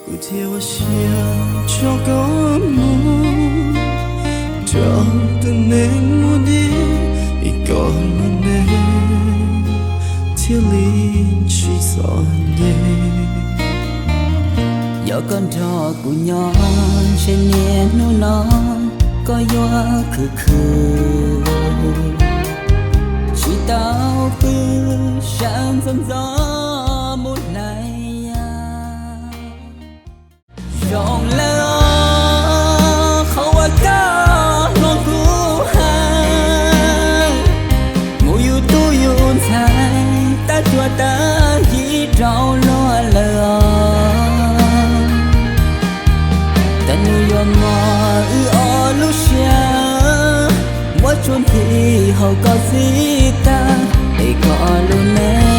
Kuv thiaj ua siab tso koj mus rau tus neeg muaj dej, es koj lub neej thiaj li tsis txom nyem. Yog koj nrog kuv nyob ntshe niaj hnub no koj yuav khwv khwv, tsis tau pw sab ntxov ntxov mus hlais yas. Zoo lawm os, qhov uas koj hloov kuv hais, mus yus tub yus ntxhais, tab cuab tab yig rau luag lawm os. Tab nws yuav mos wb ob lub siab, muab tsuj nthi hauv koj txib tag, es koj lub neej